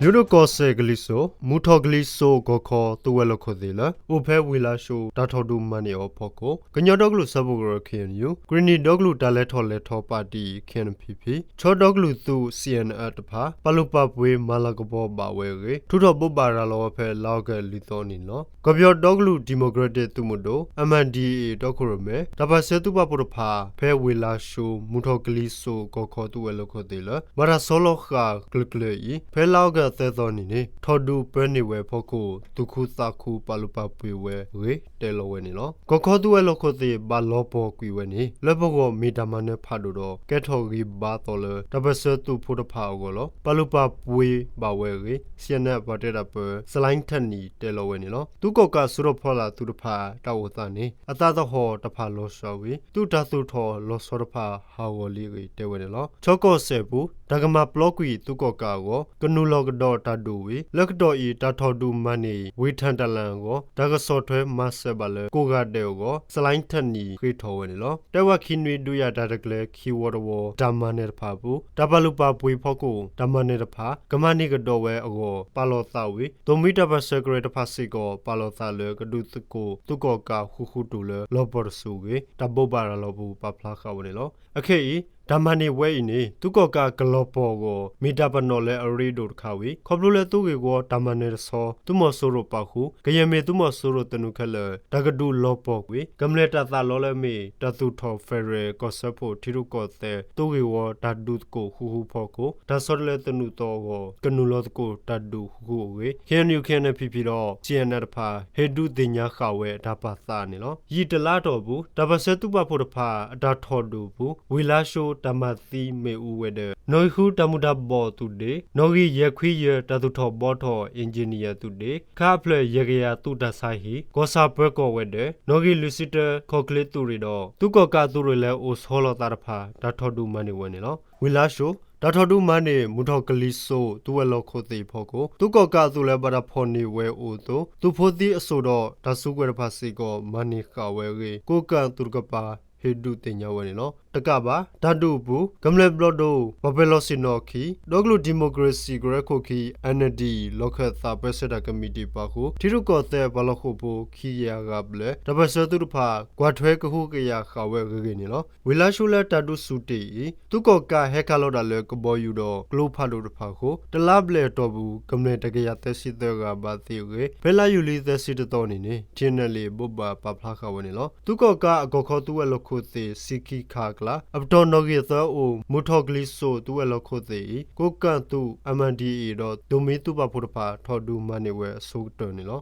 ထံရူၢ်ကီၢ်စဲၣ်ကလံၤစိး မုၢ်ထီၣ်ကလံၤစိးကီၢ်ခီ သုးဝဲၤလီၢ်ခိၣ်သ့ၣ်လၢ အိၣ်ဖဲဝ့ၢ်လါၡိ တၢ်ထီၣ်ဒုးမၤန့ၢ်အီၤအဖီခိၣ် ကညီဒီကလုာ်စၢဖှိၣ်ကရၢ ခ့ၣ်အဲၣ်ယူၣ်, ကရံၣ်နံၣ်ဒီကလုာ်တၢ်လဲၤထီၣ်လဲၤထီပၣ်တံၣ် ခ့ၣ်အဲၣ်ပံၣ်ပံၣ်, ခၠၢဒီကလုာ်သုး စံၣ်အဲၣ်အၣ်တဖၣ် ပာ်လုၢ်ပာ်ပှ့ၤမၤလၤကပီၤဘၣ်ဝဲအဂ့ၢ် ထုးထီၣ်ဘိးဘၣ်ရၤလီၤဝဲဖဲလါအီကူးလွံၢ်သီအနံၤန့ၣ်လီၤ. ကီၢ်ပယီၤဒီကလုာ်ဒံၣ်မိၣ်ကရ့တ့ၣ်သုးမုၢ်ဒိၣ် MNDAA တီခိၣ်ရိၣ်မဲ တၢ်ပၢၢ်ဆၢသုးပာ်ဖှိၣ်တဖၣ် ဖဲဝ့ၢ်လါၡိ မုၢ်ထီၣ်ကလံၤစိးကီၢ်ခီ သုးဝဲၤလီၢ်ခိၣ်သ့ၣ်လၢ ဘၣ်တၢ်ဆီလီၤဃာ်ကျၢၤကျၢၤအံၤ ဖဲလါအီကူးသၢသီအနံၤန့ၣ် ထီၣ်ဒုးပၢန့ၢ်ဝဲအဖီခိၣ် သူၣ်ခုသးခုပာ်လုၢ်ပာ်ပှ့ၤဝဲအဂ့ၢ် တဲလီၤဝဲန့ၣ်လီၤ. ကီၢ်ခီသုးဝဲၤလီၢ်ခိၣ်သ့ၣ် ဘၣ်လီၤပှီၢ်ကွံာ်ဝဲန့ၣ် လၢပဂီၢ်မ့ၢ်တၢ်မၤနၢၤဖးဒိၣ်ဒီး ကဲထီၣ်ဂံၢ်ဘါသီလၢ တၢ်ပၢၢ်ဆၢသုးဖိတဖၣ်အဂီၢ်လီၤ. ပာ်လုၢ်ပာ်ပှ့ၤဘၣ်ဝဲအဂ့ၢ် စံၣ်အဲၣ်အၣ်ပှၤတဲတၢ်ပၢ စလၣ်ထၣ်နံၣ် တဲလီၤဝဲန့ၣ်လီၤ. သုးကီၣ်ကးစုထီၣ်ဖီလာ်သုးတဖၣ် တၢ်အိၣ်သးန့ၣ် အသးသဟီၣ်တဖၣ်လီၤစှၤဝံၤ သုးတၢ်သူၣ်ထီၣ်လီၤဆီတဖၣ်ဟးဂီၤလံအဂ့ၢ် တဲဝဲန့ၣ်လီၤ. ခၠၢကီၢ်စဲၣ်ပူၤ တၢ်ကမၤပျီကွံာ်သုးကီၣ်ကးအဂီၢ် ကနုာ်လီၤကဒီးတၢ်ဒုးဝံၤ လၢကတီၢ်အံၤ တၢ်ထီၣ်ဒုးမၤန့ၢ် ဝ့ၢ်ထၣ်တလၣ်အဂီၢ် တၢ်ကဆီၣ်ထွဲမၤစၢၤဘၣ်လၢ ကိးဂၤဒဲးအဂီၢ် စလၣ်ထၣ်နံၣ် ဃ့ထီၣ်ဝဲန့ၣ်လီၤ. တဲဝဲခံနွံဒုးယၤတၢ်တကျၢၤခံဝီတဝီ တၢ်မၤနၢၤတဖၣ်အပူၤ တၢ်ပာ်လုၢ်ပာ်ပှ့ၤဖီခိၣ် တၢ်မၤနၢၤတဖၣ် ကမၤန့ၢ်ကဒီးဝဲအဂီၢ် ပာ်လီၤသးဝံၤ သိၣ်မှံတၢ်ပၢၢ်ဆၢကရၢတဖၣ်စ့ၢ်ကီး ပာ်လီၤသးလၢကဒုးသကိး သုးကီၣ်ကးဃူဃူတုၤလၢ လီၤပှီၢ်တစူၣ်အဂ့ၢ် တၢ်ဘိးဘၣ်ရၤလီၤပူၤ ပာ်ဖျါဃာ်ဝဲန့ၣ်လီၤ. အခဲအံၤ တၢ်မၤန့ၢ်ဝဲအံၤန့ၣ် သုးကီၣ်ကးကလီၤပှီၢ်အဂီၢ် မ့ၢ်တၢ်ပနီၣ်လၢအရ့ဒိၣ်တခါဝံၤ ခီဖျိလၢသုးဂ့ၢ်ဝီတၢ်မၤနၢၤတဆီ သုးမီၤစိရိၤပာ်ဃုာ် ကယဲၢ်မ့ၢ်သုးမီၤစိရိၤသနူခဲလၢာ် တၢ်ကဒုးလီၤပှီၢ်ကွံာ် ကမျၢၢ်တၢ်သးလီလၢအမ့ၢ် တၢ်သူၣ်ထီၣ် federal ကီၢ်စၢဖှိၣ်ထံရူၢ်ကီၢ်သဲး သုးဂ့ၢ်ဝီတၢ်ဒုးသကိးဃူဃူဖီခိၣ် တၢ်ဆီတလဲသနူးသီအဂီၢ် ကနုာ်လီၤသကိးတၢ်ဒုးဃူဃူအဂ့ၢ် ခ့ၣ်အဲၣ်ယူၣ် ခ့ၣ်အဲၣ်ပံၣ်ပံၣ်ဒီး စံၣ်အဲၣ်အၣ်တဖၣ် ဟ့ၣ်ဒုးသ့ၣ်ညါဃာ်ဝဲအတၢ်ပာ်သးန့ၣ်လီၤ. ယံာ်တလါအတီၢ်ပူၤ တၢ်ပၢၢ်ဆၢသုးပာ်ဖှိၣ်တဖၣ် အတၢ်ထီၣ်ဒုးအပူၤ ဝ့ၢ်လါၡိတၢ်မၤသံမ့ၣ်အူဝဲၤဒၢး နီၣ်ဂံၢ်ဃုတၢ်မူၤတၢ်ဘှီၣ်သုးဒ့ နီၣ်ဂံၢ်ယဲၢ်ခွံယဲၢ် တၢ်သူၣ်ထီၣ်ဘှီထီၣ် engineer သုးဒ့ ခးအဖျၢၣ်ယဲၢ်ကယၤသုးတၢ်ဆါဟံၣ် ကီၢ်ဆၣ်ပၢၤကီၢ်ဝဲၤဒၢး နီၣ်ဂံၢ်လွံၢ်ဆံတၢ ခီၣ်ချ့သုးရ့ၣ်ဒီး သုးကီၣ်ကးအသုးရ့ၣ်လၢအိၣ်ဆီလီၤသးတဖၣ် တၢ်ထီၣ်ဒုးမၤန့ၢ်ဝဲန့ၣ်လီၤ. ဝ့ၢ်လါၡိ တၢ်ထီၣ်ဒုးမၤန့ၢ် မုၢ်ထီၣ်ကလံၤစိး သုးဝဲၤလီၢ်ခိၣ်သ့ၣ်အဖီခိၣ် သုးကီၣ်ကးအသုးလၢဘၣ်တၢ်ဖီၣ်န့ၢ်ဝဲအအိၣ်အသိး သုးဖိသံအစိၣ်ဒီး တၢ်စုကဝဲၤတဖၣ်စ့ၢ်ကီး မၤန့ၢ်ဃာ်ဝဲအဂ့ၢ် ကိးကၣ်သုးတကပၤ ဟ့ၣ်ဒုးသ့ၣ်ညါဝဲန့ၣ်လီၤ. တကးဘၣ် တၢ်ဒုးအပူၤ ကမျၢၢ်ဘျီၣ်ဒိၣ် ပှၤပၢၤလီၢ်ဆ့ၣ်နီၤခံ ဒီကလုာ်ဒံၣ်မိၣ်ကရ့စံၣ်ကရၢခိၣ်ခံ NLD လီၢ်ခၢၣ်သးပၢဆှၢတၢ်ကမံးတံာ်ပာ်ဃုာ် ထံရူၢ်ကီၢ်သဲးပှၤလီၢ်ဃိာ်ဖိ ခံကယၤဂၤဘျဲၣ် တၢ်ပၢၢ်ဆၢသုးတဖၣ် ကွၢ်ထွဲကဟုကယာ်ဃာ်ဝဲအဂ့ၢ်န့ၣ်လီၤ. ဝ့ၢ်လါၡိလၢတၢ်ဒုးစူၤတ့ၢ်အံၤ သုးကီၣ်ကးဟဲခးလီၤတၢ်လၢကဘီယူၤဒီးကျိဖးဒိၣ်တဖၣ်အဃိ တလါဘျဲၣ်အတီၢ်ပူၤ ကမျၢၢ်တကယၤသၢဆံသၢဂၤဘၣ်သ့အဂ့ၢ် ဖဲလါယူၤလံသၢဆံတသီအနံၤန့ၣ် ထံၣ်အဲၣ်အဲၣ်လ့ၣ် ဘိးဘၣ်ပာ်ဖျါဃာ်ဝဲန့ၣ်လီၤ. သုးကီၣ်ကးအကီၢ်ခီသုးဝဲၤလီၢ်ခိၣ်သ့ၣ် ဆံခံခးအကျါ အပတီၢ်နီၣ်ဂံၢ်သၢအိၣ် မုၢ်ထီၣ်ကလံၤစိးသုးဝဲၤလီၢ်ခိၣ်သ့ၣ်အံၤ ကိးကၣ်သုး MNDAA ဒီးသိၣ်မှံသုးပာ်ဖှိၣ်တဖၣ် ထီၣ်ဒုးမၤန့ၢ်ဝဲအဆိကတၢၢ်န့ၣ်လီၤ.